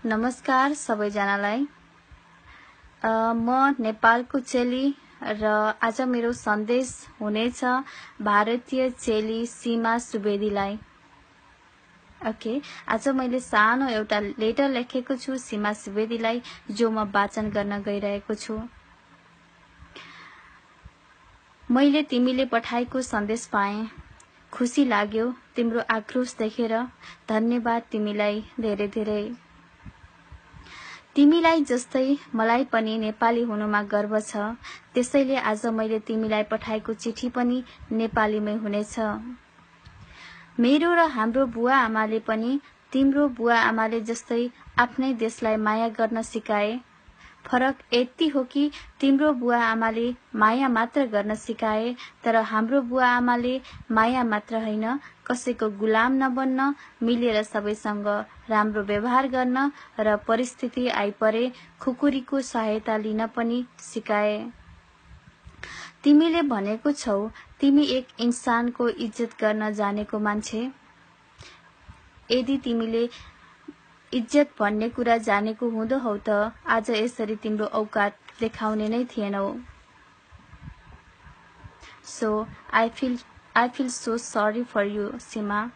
नमस्कार सबैजनालाई। म नेपालको चेली र आज मेरो सन्देश हुनेछ भारतीय चेली सीमा सुवेदीलाई। ओके, आज मैले सानो एउटा लेटर लेखेको छु सीमा सुवेदीलाई, जो म वाचन गर्न गइरहेको छु। मैले तिमीले पठाएको सन्देश पाएँ, खुसी लाग्यो तिम्रो आक्रोश देखेर। धन्यवाद तिमीलाई धेरै धेरै। तिमीलाई जस्तै मलाई पनि नेपाली हुनुमा गर्व छ, त्यसैले आज मैले तिमीलाई पठाएको चिठी पनि नेपालीमै हुनेछ। मेरो र हाम्रो बुवा आमाले पनि तिम्रो बुवा आमाले जस्तै आफ्नै देशलाई माया गर्न सिकाए। फरक यति हो कि तिम्रो बुवा आमाले माया मात्र गर्न सिकाए, तर हाम्रो बुवा आमाले माया मात्र होइन, कसैको गुलाम नबन्न, मिलेर सबैसँग राम्रो व्यवहार गर्न र परिस्थिति आइपरे खुकुरीको सहायता लिन पनि सिकाए। तिमीले भनेको छौ तिमी एक इन्सानको इज्जत गर्न जानेको मान्छे। यदि तिमीले इज्जत भन्ने कुरा जानेको हुँदो हौ त आज यसरी तिम्रो औकात देखाउने नै थिएनौ। So I feel so sorry for you Seema.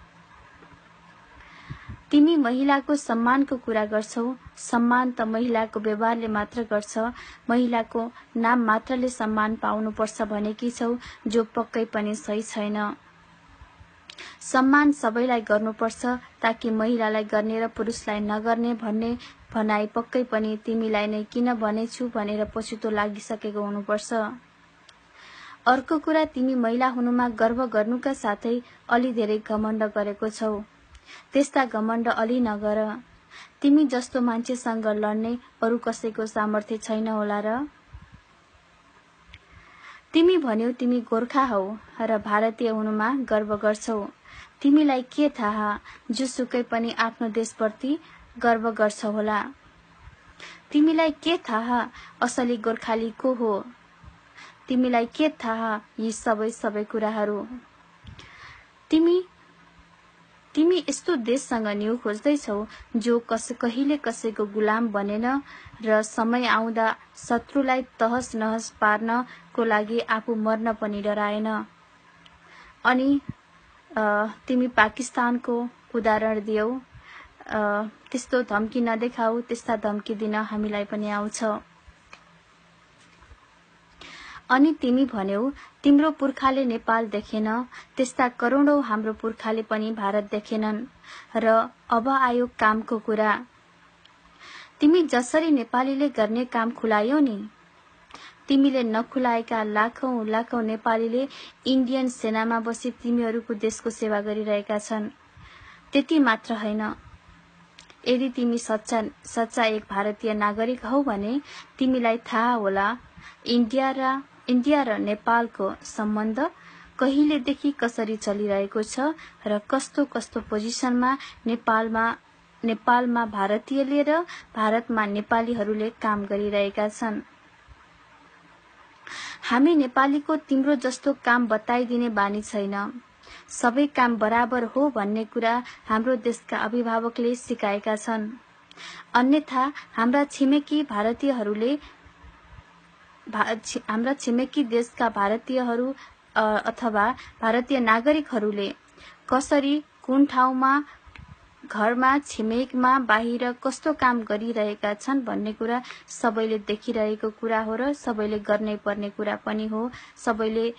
तिमी महिलाको सम्मानको कुरा गर्छौ। सम्मान त महिलाको व्यवहारले मात्र गर्छ। महिलाको नाम मात्रले सम्मान पाउनुपर्छ भनेकी छौ, जो पक्कै पनि सही छैन। सम्मान सबैलाई गर्नुपर्छ, ताकि महिलालाई गर्ने र पुरुषलाई नगर्ने भन्ने भनाइ पक्कै पनि तिमीलाई नै किन भनेछु भनेर पछुतो लागिसकेको हुनुपर्छ। अर्को कुरा, तिमी महिला हुनुमा गर्व गर्नुका साथै अलि धेरै घमण्ड गरेको छौ। त्यस्ता घमण्ड अलि नगर। तिमी जस्तो मान्छेसँग लड्ने अरू कसैको सामर्थ्य छैन होला र। तिमी भन्यौ तिमी गोर्खा हौ र भारतीय हुनुमा गर्व गर्छौ। तिमीलाई के थाहा, जोसुकै पनि आफ्नो देशप्रति गर्व गर्छ होला। तिमीलाई के थाहा असली गोर्खाली को हो। तिमीलाई के थाहा यी सबै कुराहरू। तिमी यस्तो देशसँग न्यु खोज्दैछौ जो कहिले कसैको गुलाम बनेन र समय आउँदा शत्रुलाई तहस नहस पार्नको लागि आफू मर्न पनि डराएन। अनि तिमी पाकिस्तानको उदाहरण दियौ। त्यस्तो धम्की नदेखाऊ, त्यस्ता धम्की दिन हामीलाई पनि आउँछ। अनि तिमी भन्यौ तिम्रो पुर्खाले नेपाल देखेन, त्यस्ता करोडौं हाम्रो पुर्खाले पनि भारत देखेनन्। र अब आयो कामको कुरा। तिमी जसरी नेपालीले गर्ने काम खुलायौ नि, तिमीले नखुलाएका लाखौं नेपालीले इन्डियन सेनामा बसी तिमीहरूको देशको सेवा गरिरहेका छन्। त्यति मात्र होइन, यदि तिमी सच्चा एक भारतीय नागरिक हौ भने तिमीलाई थाहा होला इन्डिया र नेपालको सम्बन्ध कहिलेदेखि कसरी चलिरहेको छ र कस्तो पोजिसनमा नेपालमा भारतीयले र भारतमा नेपालीहरूले काम गरिरहेका छन्। हामी नेपालीको तिम्रो जस्तो काम बताइदिने बानी छैन। सबै काम बराबर हो भन्ने कुरा हाम्रो देशका अभिभावकले सिकाएका छन्। अन्यथा हाम्रा छिमेकी देशका भारतीयहरू अथवा भारतीय नागरिकहरूले कसरी, कुन ठाउँमा, घरमा, छिमेकमा, बाहिर कस्तो काम गरिरहेका छन् भन्ने कुरा सबैले देखिरहेको कुरा हो र सबैले गर्नै पर्ने कुरा पनि हो। सबैले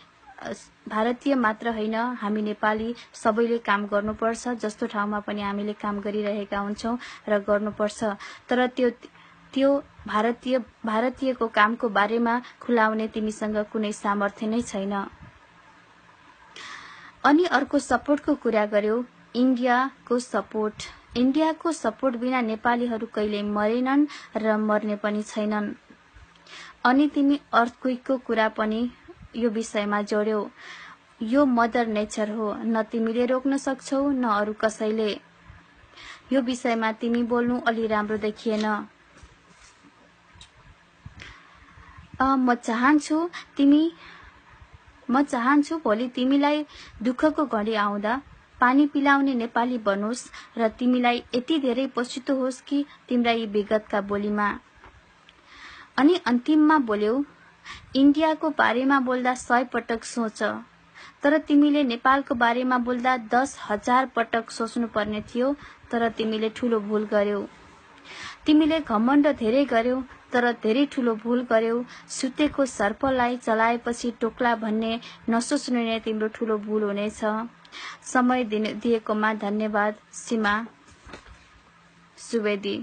भारतीय मात्र होइन, हामी नेपाली सबैले काम गर्नुपर्छ। जस्तो ठाउँमा पनि हामीले काम गरिरहेका हुन्छौं र गर्नुपर्छ। तर त्यो भारतीयको कामको बारेमा खुलाउने तिमीसँग कुनै सामर्थ्य नै छैन। अनि अर्को सपोर्टको कुरा गर्यौ, इन्डियाको सपोर्ट बिना नेपालीहरू कहिल्यै मरेनन् र मर्ने पनि छैनन्। अनि तिमी अर्थक्वेकको कुरा पनि यो विषयमा जोड्यौ। यो मदर नेचर हो, न तिमीले रोक्न सक्छौ न अरू कसैले। यो विषयमा तिमी बोल्नु अलि राम्रो देखिएन। म चाहन्छु भोलि तिमीलाई दुःखको घडी आउँदा पानी पिलाउने नेपाली बनोस् र तिमीलाई यति धेरै पछुतो होस् कि तिम्रा यी विगतका बोलीमा। अनि अन्तिममा बोल्यौ, इन्डियाको बारेमा बोल्दा 100 पटक सोच, तर तिमीले नेपालको बारेमा बोल्दा 10,000 पटक सोच्नु पर्ने थियो, तर तिमीले ठूलो भूल गर्यौ। तिमीले घमण्ड धेरै गर्यौ, तर धेरै ठूलो भूल गर्यौ। सुतेको सर्पलाई चलाएपछि टोक्ला भन्ने नसोच्नु नै तिम्रो ठूलो भूल हुनेछ। समय दिएकोमा धन्यवाद। सीमा सुवेदी।